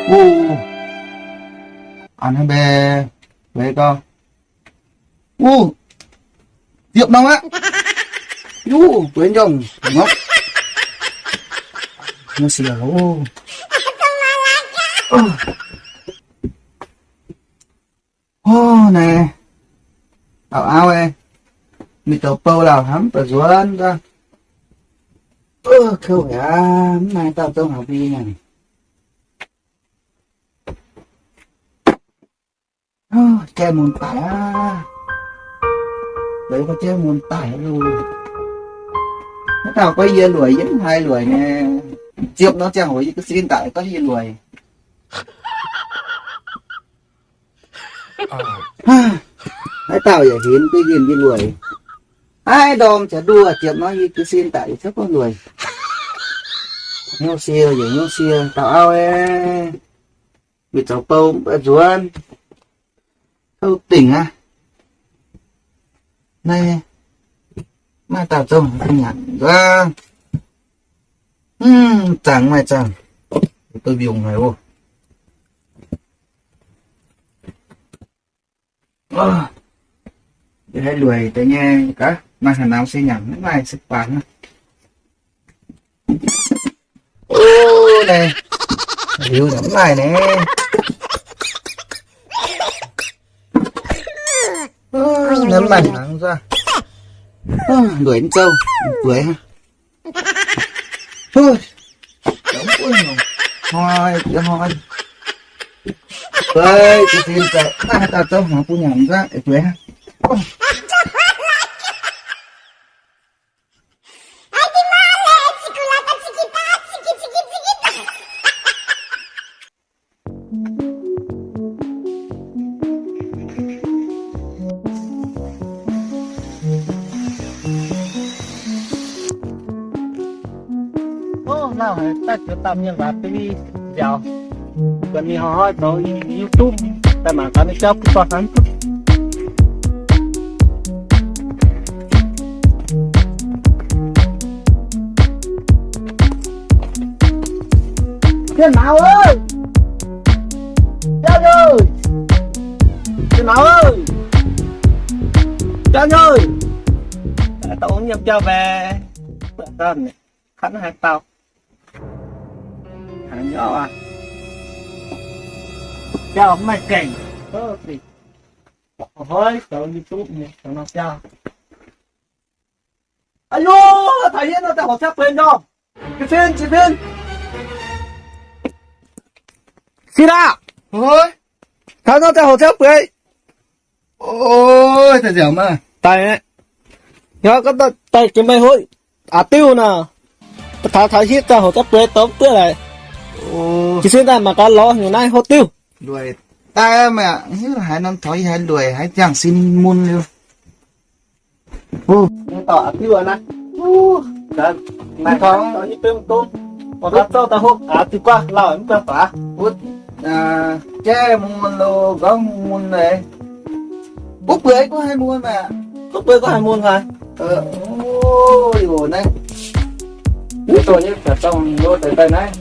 Wuov, a'hneiv mbaeqc, mbaeqc gau. Wuov, ziepc norm aqv. Yuv, bueix njorngh ngorc. Wuov siec wuov. Hov, naaiv auv-auv, mingh zoux bou lauh hnamv ba'nzuonx daaih. Kouv aqv, mv maaih dauh zouv haaix mbuo nyei. Jaiv mun daic aqv. Leix mbuo jaiv mun daic loh. Naaiv dauh gorngv yie lueic, yie mv haih lueic nyei. Ziepc norm ziangh hoc yie ga'sin daic gorngv yie lueic. Naaiv dauh yaac hinc duqv yie, yie lueic. Aav, ndorm ziangx nduov ziepc norm yie ga'sin daic yie ziouc gorngv lueic. Hnyouv sie, yie hnyouv sie, dauh auv aeqv. Mingh zoux bou mv baac nzuonx. Kouv dingc aqv. Naaiv maaih dauh zouv nyanc nzuonx. Zaangc maaih zaangc. Duqv mbiungc haic oc. Yie haiz lueic deix nyei gaax, maaih haaix naux se nyanc mv maaih se baac hnangv. Naaiv, liuz mv maaih naaiv. Naaiv mv maaih hnaangx zuov. Lueic mv zouv, bueix hnangv. Hnoi, hnoi. Bueix, bueix, bueix, bueix, bueix. Ov, lauh haic, daaih ziouc daaih mienh waac T V nziaauc. Buatc ninh hnoi-hnoi zoux YouTube, daaih mangc gaax ninh jauv kuv dorh hnangv duqv. Mienh naux aac! Jauv nyei! Mienh naux aac! Jauv nyei! Dauh ong nyiemc jauv mbaeqc. Kanh haaix dauh? Haaix nyungc aqv? Jauv mv maaih gaengh. Ov, hnoi zoux YouTube nyei, zoux norm jauv. Aa yo, taux hietv nor daaih horc ciangv bueix nor. Jiez sin, jiez sin. Sin aqv. Taux nor daaih horc ciangv bueix. Ov, daaih nziaauc maah. Daaih aqv. Nor gorngv daaih jiex meih hov aqc diuh nor. Taux, taux hietv daaih horc ciangv bueix douz duqv laaix. Jiez sin daaih mangc gaax lorz nyungc naaiv hov diuh. Lueic daaih meih aqv, hiuv haaix norm taux yie haiz lueic haiz ziangh sin mun liuz. Dorh aqc diuh naaiv. Maaih taux i bemv dongv. Mangc gaax zouv daaih hopv aqc diuh guaav lauh mv guaav baac. Wuov, jaiv mun lo, nqorngv mun leiz. Wuov bueix guv haaix mun maah. Wuov bueix guv haaix mun haaix. Ov, yoc naaiv. Wuov doic nyei daaih dongh lo daaih daaih naaiv.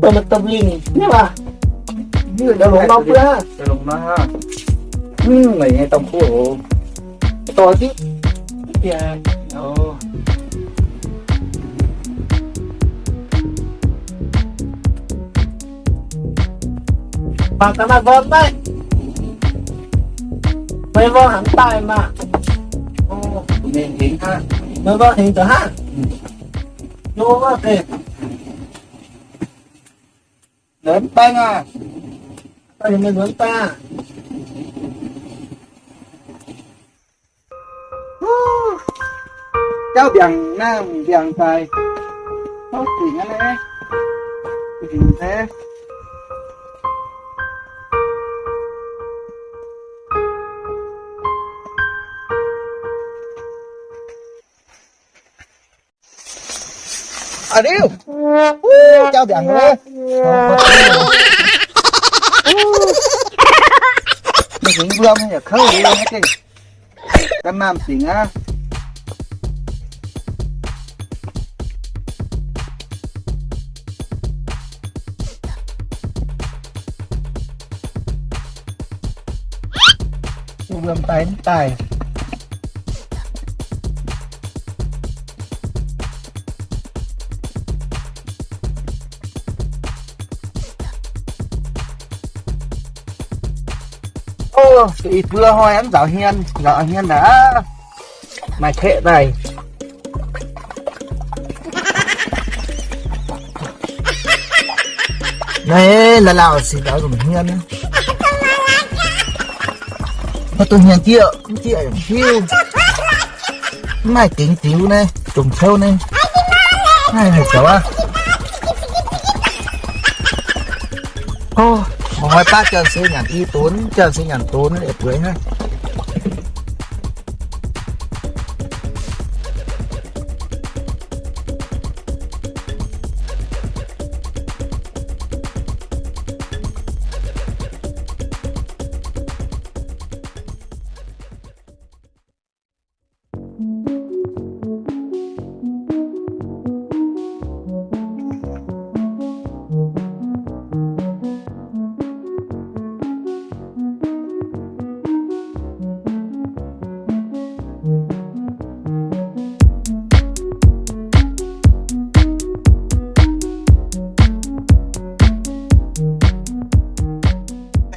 Daaih maaih domh lingh nyei maah. Longx nor bueix aqv. Longx nor aqv. Mv, meih nyei domh kuv oc. Dorh jienv. Mangc gaax maaih nqorn maiv? Meih nqorn haaix daaih maah? Meih nqorn hingx zoux hnangv. Nqorn mv baeng aqv. Meih nqorn mv baeng aqv. Jauv mbiaangc naaiv, mbiaangc daaih. Tov dingc aqv naaiv. Dingc aqv. A'diuh! Wuov, jauv mbiaangc nyei. Wuov, mingh wuom yaac kouv liuz, ga'naanh dingc aqv. Wuom daaih mv daaih. Ov, i buo hnoi mv nzaaux hmien, nzaaux hmien naaic aqv. Maaih kaeqv daaih. Naaiv lauh lauh sic nzaaux nzunc hmien. Maiv duqv hmien dieqv, dieqv hiuv. Mv maaih dingx diux naaiv, jomc kouv naaiv. Naaiv haic zoux aqv. Ov, mangc hnoi baav janx se nyanc i donx, janx se nyanc donx, bueix hnangv.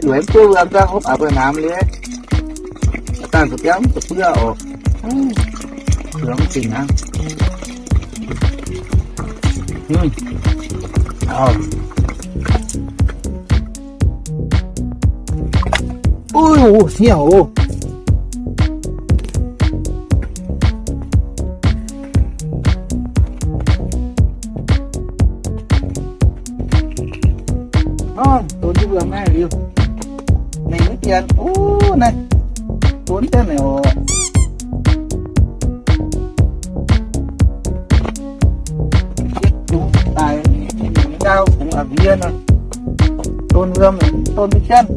Lueic mv duqv wuom, hopv aqc mbuo namx liuz, dangh zuqc biauv mv zuqc buov oc. Lueic mv zingc aqv. Uv, sniev oc. Ov, donx jienv wuom naaiv liuz, mengh mv dienx. Uv, naaiv donx jienv naaic oc. Yietv dungz daaih, ndau kungx a'mbiev nor, donx wuom, donx mv jienv.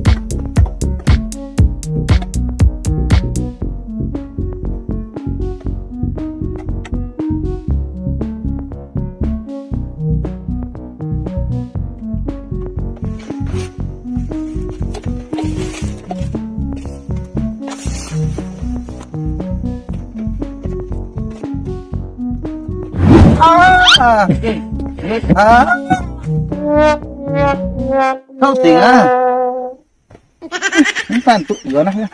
Tov dingc aqv. Mv fanh duqv nzuonx aqv.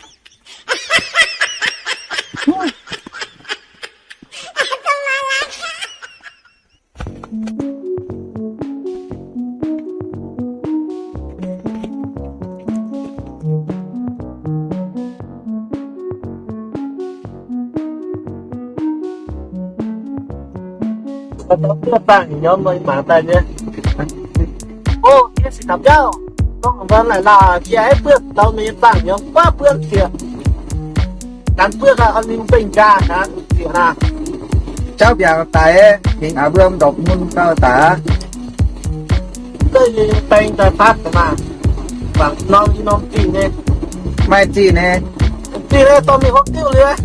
Buov bangh nyormh nor, mangc daaih nyei. Ov, yie sic taux biauv, gorngv mbuo laaic laaic jiex aiv buoqv daux mingh nyei bangh nyormh, buov buoqv qiex. Ganh buoqv aqv, ninh mv bengh nqaang aqv, qiex naaic. Jauv mbiaangc daic, mingh aqc mbuo ndorpc mun gauh daic aqv. Deix nyei beng daaih fatv daaih maah. Bangc norm i norm zingh nyei. Maaih zingh nyei. Zingh nyei dorh mingh hopv diuv liuz.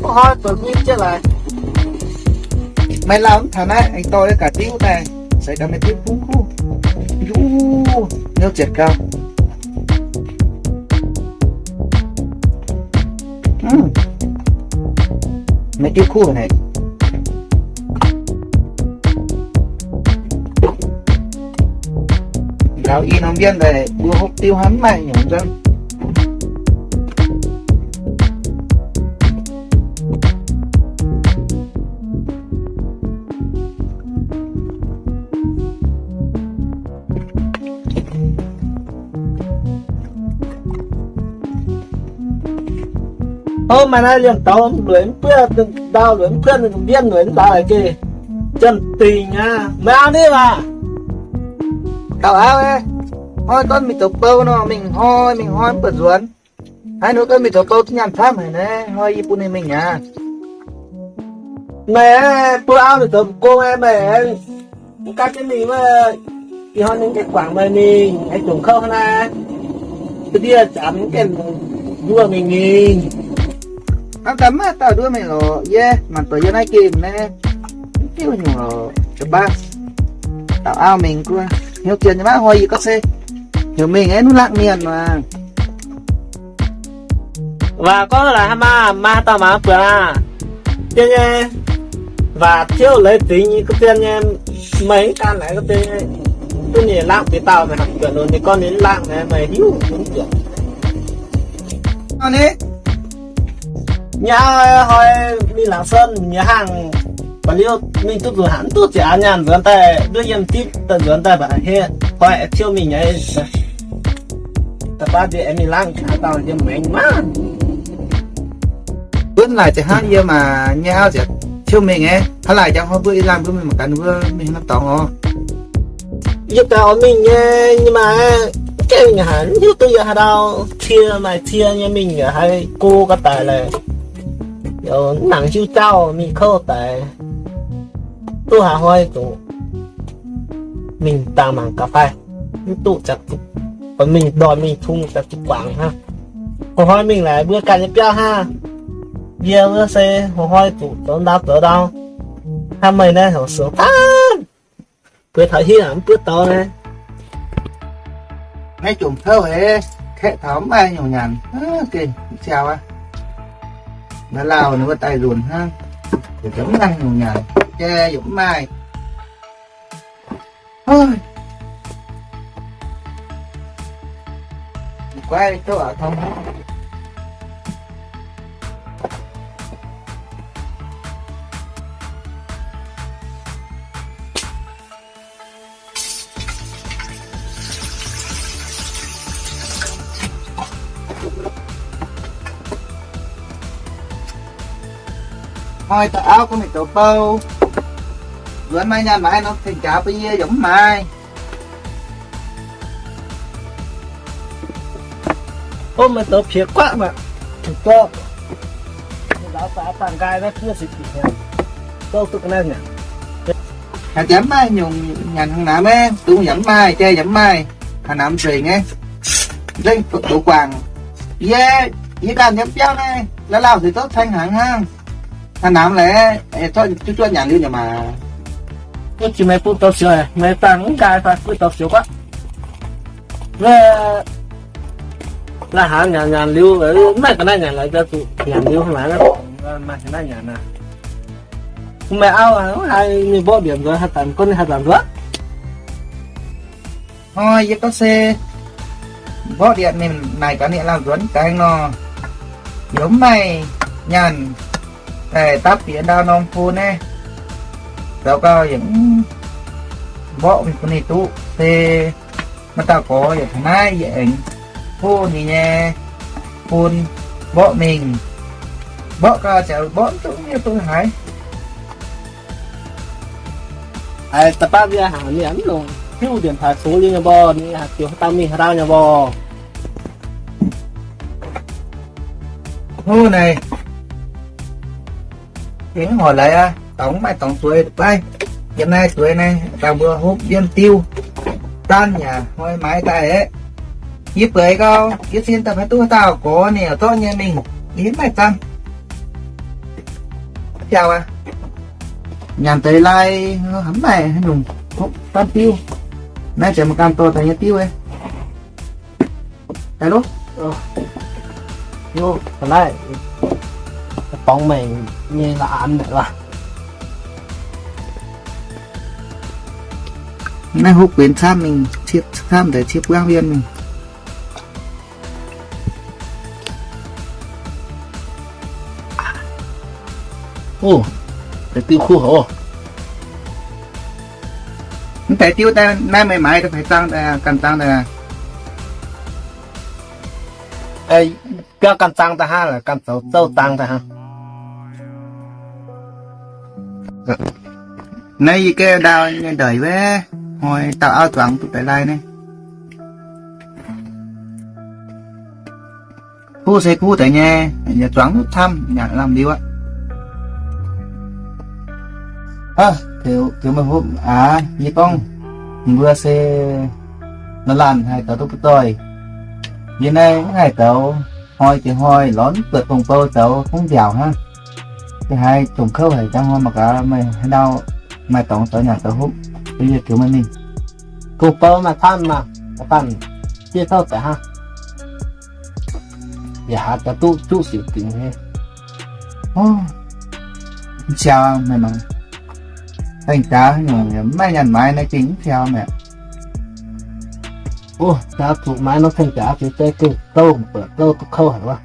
Mv hnoi buatc mingh jienv laaix. Maaih lauh mv taux naaiv, aengx dorh gaax diuv daaih, seix gaax maaih diuv kuv kuv. Njuv, hnyouv zietc gau. Mv, maaih diuv kuv naaic. Lauz i norm mbienv daaih mbuo hopv diuv hnangv, mv maaih nyungc nzangv. Ov, maaih naaiv liemh douz lueic mv buov, ndau lueic mv buov, mbienv lueic mv ndau aqv geh. Janx-dingc aqv, mv auv ni waac. Dauh auv, hnoi gorngv mingh zoux bou nor, mingh hnoi, mingh hnoi mv buatc nzuonx. Haaix nor gorngv mingh zoux bou duqv nyaanh camv haic naaiv, hnoi yie bun ninh mingh aqv. Meih aeqv, bun auv ninh zoux m'gong aeqv, meih aeqv, mv gaatv jienv mingh wuov, ih hnoi ninh gengh guangc meih mingh, aengx jomc kouv hnangv naaiv. Ga'ndiev zanc mv gaengh nduov mingh mingh. Hnamv daaih maiv dauh nduov mingh lorqc, yie mangc doic yie naaiv gemh naaiv, mv diuv nyungc lorqc, ga'baav dauh auv mingh guov hnyouv zien nyei maiv hnoi yie gorngv se heuc mingh aeqv, nuv lakv mienh maah. Waac gorngv laaix hnangv maah, maaih haaix dauh mangc buatc aqv? Dien nyei, waac tiuv leiz zingx nyei ga'zien nyei, meih mv gan laaix ga'zien nyei, duqv ninh laangh deix dauh meih hnamv buatc nor, ninh gorngv ninh mv laangh naaiv meih hiuv mv buatc. Nyei auv hnoi mingh laangz son nyei hangh, ba'liuv mingh duqv nzuonx haic, mv duqv ziepc nyaanh nzuonx daaih nduov yiem dipv daaih nzuonx daaih mbaac hniev, hnoi aengx tiuv mingh nyei. Da'faanh ndiev aengx mingh laangh haaix dauh yiem maengx maah. Mbuo laaic ziepc hnangv yie maah, nyei auv ziepc tiuv mingh aeqv, hnangv laaic jangx hnoi mbuo i laanh mbuo mingh mangc gaax ninh mbuo mingh haaix norm dorngx oc. Yie gaax oix mingh nyei, nyei maah, gengh haic mv hiuv duqv yie haaix dauh cie maaih cie nyei mingh yaac haiz go ga'daic laic, mv nangc hiuv jauv mingh kouv daic. Duqv haaix hnoi zuqc mingh dangh mangc gaax fai mv duqv, mingh ndoih mingh tung ziouc zuqc guangc hnangv. Haaix hnoi mingh laaix mbuo ganh nyei biauv hnangv. Yie wuov se haaix hnoi zuqc zoux ndau zoux ndau. Hnangv meih naaiv heuc suonc taanv, bueix taux hingh mv buov douz naaiv. Naaiv jomc kouv haic, kaeqv taux mv maaih nyungc nyanc, gengh mv siau aqv. Ndau lauh ninh wuov daaih nzunc hnangv, mv maaih nyungc nyanc, jai yaac mv maaih. Hnoi dauh auv gorngv mingh douz bou, nzuonx maaih nyaanh maaiz nor tengx jaax bun yie yaac mv maaiz. Ov, meih douz piex guaatv maah. Lauz faaux dangh nqaai naaiv buov se bieqc hnyangx, gouv duqv ga'naaiv nyanc. Haaix jaax mv maaih nyungc nyanc haaix naaic maiv dungx yaac mv maaih, jai yaac mv maaih, haaix naaic mv nzengc nyei. Nzengc douz guangc. Yie, yie ganh nyei biauv naaiv, lauh lauh se zorqv caeng hnaangx hnangv. Haaix naaic mv laaix, zorqv juov juov nyanc liuz nyei maah. Wuov jiex meih bun douz sioux, meih dangh mv nqaai fai bun douz sioux guaatv. Wuov la'hnaangx nyanc nyanc liuz, mv maaih ga'naaiv nyanc laaix, zuqc nyanc liuz maaih ga'naaiv nyanc aqv. Meih auv haaix ninh mborqv ndietc nzuonx, haaix zanc gorngv ninh haaix zanc nzuonx. Hnoi yie gorngv se mborqv ndietc ninh naaic gaax ninh lamh nzuonx daaih nor, yaac mv maaih nyaanh daaih dapv bieqc ndau norm bun naaiv. Zoux gau yaac mv mborqv mingh bun ninh duqv se. Maaih dauh gorx yaac taux naaiv yie aengx tov ninh nyei bun mborqv mingh. Mborqv gau ziouc mborqv mv duqv, mv duqv haaix. Aa, da'faanh yie haiz ninh mv longc hiuv ndienx taaix soux liuz nyei mborqv, ninh haiz ziouc haaix dauh mingh haaix dauh nyei mborqv. Hov naaic, gengh mv horc laaix aqv, dorngx mv maaih dorngx zueiz baav. Yiem naaiv zueiz naaiv, dangh mbuo hopv yiem diuv, zaanv yaac hnoi maaiz daaih aeqv. Yie bueix gau, yie sin daaih maiv duqv haaix dauh gorx ninh yaac zorqv nyei mingh, yie mv maaih zaanv. Biauv aqv, nyanc deix lai, mv maaih haaix nyungc hopv zaanv diuv. Naaiv ziouc maaih ganh dorh daaih nyei diuv. Aa, loh, loh, ga'naaiv, borngz maengc nyei la'anx aqv. Naaiv hopv benx camv mingh, camv deix ciev buangv wien mingh. Ov, deix diuv kuv hoc. Mv deix diuv naaiv meih maaiz daaih fai zaang daaih, ganh zaang daaih. Biauv ganh zaang daaih hnangv, ganh zoux zouv zaang daaih hnangv. Naaiv yie gaeqv ndau nyei ndeic wuov, hnoi dauh auv zuangx duqv deix lai naaiv. Kuv se kuv deix nyei, yaac zuangx duqv camv, yaac lamh liuz aqv. Aa, ziouc meih hopv aqv, yie gorngv mbuo se la'laanh haih zoux duqv butv-zoih. Yie naaiv mv haih zoux, hnoi jiex hnoi lorz mv buatc gong-bou zoux fungv nziaauc hnangv. Se haiz jomc kouv haic, jangx hnoi mangc gaax meih haaix ndau maaih dorngx zoux nyanc zoux hopv, yie ziouc meih mingh. Gong-bou maaih camv maah, da'faanh jiex zouv daaih hnangv. Yaac haaix dauh duqv juqv sic dingc nyei. Mv siau, maiv mangc. Tengx jaax maiv nyanc maaiz naaiv gengh mv siau mi'aqv. O, jaax zuqc maaiz nor tengx jaax ziux se gengh douh mbuoqc douh duqv kouv haic wuov.